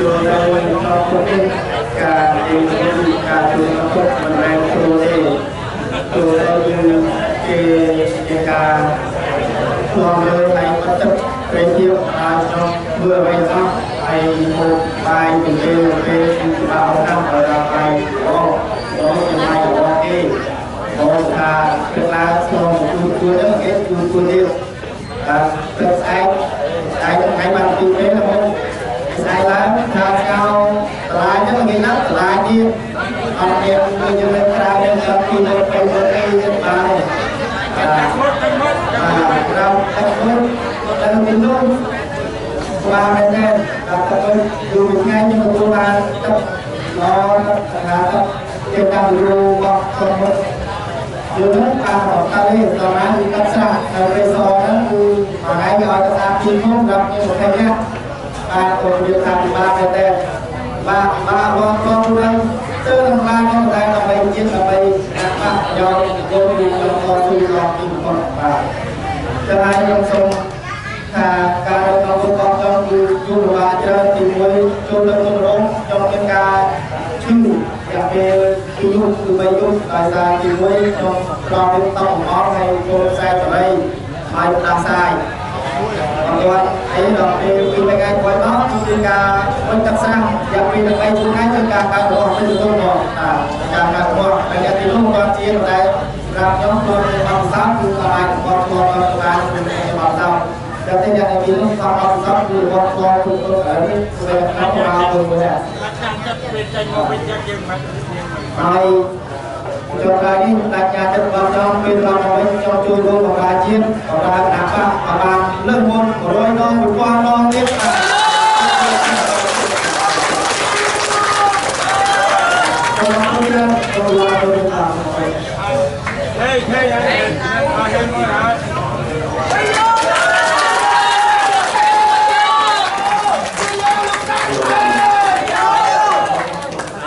ចូលទៅក្នុងគុកនេះការនិយាយការចូលក្នុងគុកមិនមែនស្រួលទេចូលទៅគឺគេជាការនាំលើហើយអត់ទឹកព្រៃជាអាចក្នុងធ្វើអ្វីទាំងអស់ហើយហូបបាយពីពេលពេលគឺបាក់ខាងដល់បាយអូដល់ចំណាយរបស់គេបងថាទឹកឡើងស្នងជួយជួយហ្នឹងគេជួយជួយទៀតបាទទឹកស្អែកស្អែកថ្ងៃបានពីពេលហ្នឹងស្អែកឡើងថាស្កោបន្លាយហ្នឹងគេណាបន្លាយទៀតអត់មានដូចយើងនៅក្រៅយើងអត់ពីនៅពេលទៅអីទៀតបានទេបាទបាទក្រៅទឹកមុនទៅពីនោះបាទមែនទេបាទទឹកយូរថ្ងៃខ្ញុំទទួលបានទឹកល្អទឹកថាទឹកគេតាមរូបរបស់មុខយើងនឹងតាមអត់ទេតើគឺទឹកស្រានៅពេលសហ្នឹងគឺមួយថ្ងៃគេឲ្យទឹកស្អាតពីមុនដល់ខ្ញុំ20នាក់បាទក៏វាថាពិបាកមែនទេបាទបាទបងប្អូននឹងទៅនឹងបានខ្ញុំតែដើម្បីជាតិដើម្បីដាក់បាក់យកយកពីក្នុងតស៊ូដល់ទីបំផុតបាទចឹងហើយខ្ញុំសូមថាការរកដល់គុកខ្ញុំគឺជួបលំបាកច្រើនទី1ចូលទៅក្នុងរោងខ្ញុំមានការឈឺយ៉ាងពេលទីនោះគឺ3យប់ដោយសារទី1ខ្ញុំដល់ពេលតកំអត់ហើយចូលខ្សែតរីហើយផ្ដាសាយអត់គាត់អីដល់ពេលពីថ្ងៃក្រោយមកគឺការវិញទឹកស្រះយ៉ាងពេលថ្ងៃជួនថ្ងៃគឺការកើតរបស់ទៅទៅមកការកើតរបស់តែអ្នកទីនោះគាត់ជាតែសម្រាប់ខ្ញុំខ្លួនអបសោគឺគាត់អាចគាត់ឆ្លងដល់បានគឺអបសោតែតែអ្នកទីនោះគាត់អបសោគឺរបស់ឆ្លងគ្រប់គ្រប់ឥឡូវនេះគឺខ្ញុំមកទៅមួយដែរចិត្តពេលចេញមកវិញចិត្តយើងមិនហើយចុងក្រោយនេះដាច់ការចិត្តរបស់ខ្ញុំពេលត្រឡប់មកវិញខ្ញុំចូលរួមបម្រើជាតិបម្រើគណបក្សបានលើសមុន100ដង1000ដងទៀតបាទសូមអរគុណច្រើនសូមអរគុណដល់ ហេហេហេអរគុណមកហើយ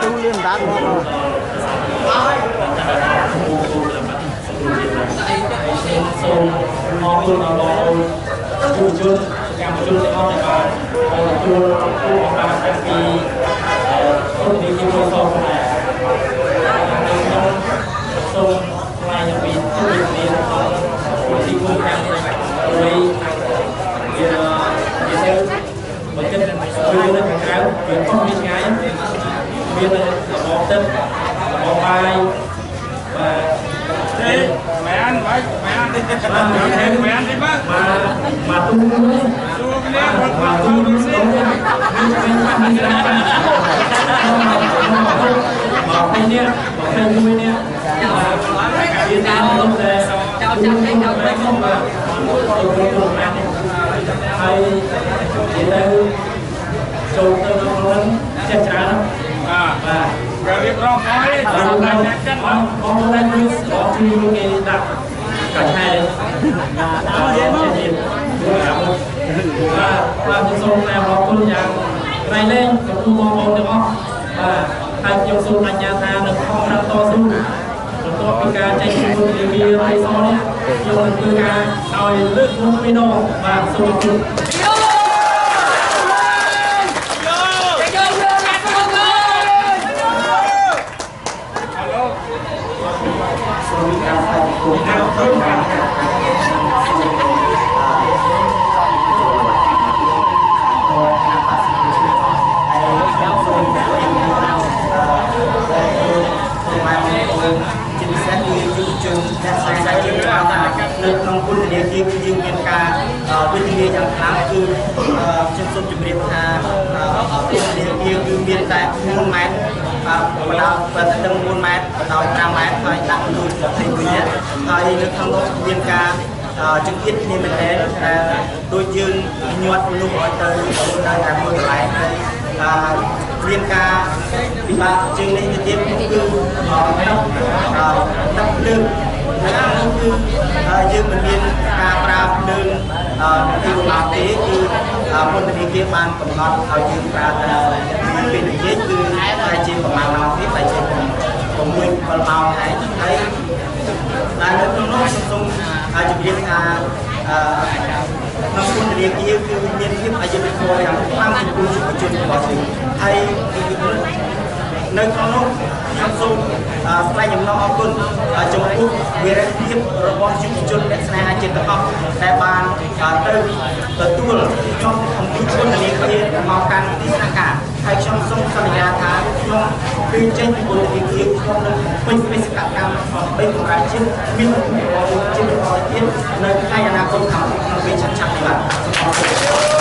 ទូលៀនដាត់មក សូមអរគុណដល់បងប្អូនយុវជនកម្មជនទាំងអស់ដែលបានទទួលគូឱកាសតាំងពីពុទ្ធនីជាមួយសផងដែរខ្ញុំសូមថ្លែងអំពីជំរាបលាដល់ទីគូខាងមួយវានិយាយទៅបើគិតជួយនៅខាងក្រៅវាខុសពីឆ្ងាយមានរបបទឹករបបបាយបាទ ទេមែនបាយមែនទេមែនទេបាទ បាទទូ ទូគ្នាបាទទូគ្នា មកពេលនេះមកពេលមួយនេះវាតាមលោកតែ ចោលចាំទេចោល ទៅខ្ញុំបាទទៅក្នុងណាហើយនិយាយទៅចូលទៅក្នុងហ្នឹងចេះច្រើន បាទ បាទ គេរៀបរាប់ហើយ តាមតែចិត្តបងបងតែគឺបងជួយគេដាក់កាឆែ ដាក់មកនិយាយមក បាទបាទខ្ញុំសូមណែអរគុណយ៉ាងក្រៃលែងចំពោះបងប្អូនទាំងអស់បាទហើយខ្ញុំសូមអញ្ញាថានឹងខំប្រឹងតស៊ូបន្ទាប់ពីការចេញពីពន្ធនាគារព្រៃសនេះខ្ញុំនឹងធ្វើការឲ្យលើកមុខពីដងបាទសូមអរគុណ សូមការស្ដាប់គុណ ជាពិសេសគឺយុវជនអ្នកសិក្សាជាថានៅក្នុងពន្ធនាគារគឺយើងមានការវេទនាយ៉ាងខ្លាំងគឺខ្ញុំសូមជម្រាបថាពន្ធនាគារគឺមានតែ4ម៉ែត្របដ ாய் បើទៅ4ម៉ែត្របដ ாய் 5ម៉ែត្រហើយដាក់មនុស្ស21នាក់ហើយនៅក្នុងនោះមានការចង្អៀតគ្នាមែនទែនតែដូចយើងញាត់មនុស្សឲ្យទៅនៅតែមួយកន្លែងហើយមានការពិបាកជាងនេះទៅទៀតគឺទឹកទឹកភ្លើងណានោះគឺយើងមិនមានការប្រើភ្លើងទីមកទេគឺពន្ធនាគារបានកំណត់ឲ្យយើងប្រើតែពេលនិយាយគឺតែជាប្រហែលម៉ោងទេតែជា6 7ម៉ោងហើយហើយតែនៅក្នុងនោះខ្ញុំសូមជម្រាបថា ក្នុងពន្ធនាគារ គឺមានភាពអយុត្តិធម៌យ៉ាងខ្លាំងចំពោះយុវជនរបស់យើង។ ហើយនៅក្នុងនោះ ខ្ញុំសូមថ្លែងអំណរអគុណចំពោះវីរភាពរបស់យុវជនអ្នកស្នេហាជាតិទាំងអស់ ដែលបានទៅទទួលខ្ញុំអំពីពន្ធនាគារមកកាន់ទីស្នាក់ការ ហើយខ្ញុំសូមសន្យាថា ខ្ញុំពេលចេញពីពន្ធនាគារ ខ្ញុំនឹងពេញបេសកកម្មដើម្បីបម្រើជាតិ មានជាតិបន្តទៀតនៅថ្ងៃអនាគតខាងមុខក្នុងពេលឆាប់ៗនេះ។ បាទ សូមអរគុណ។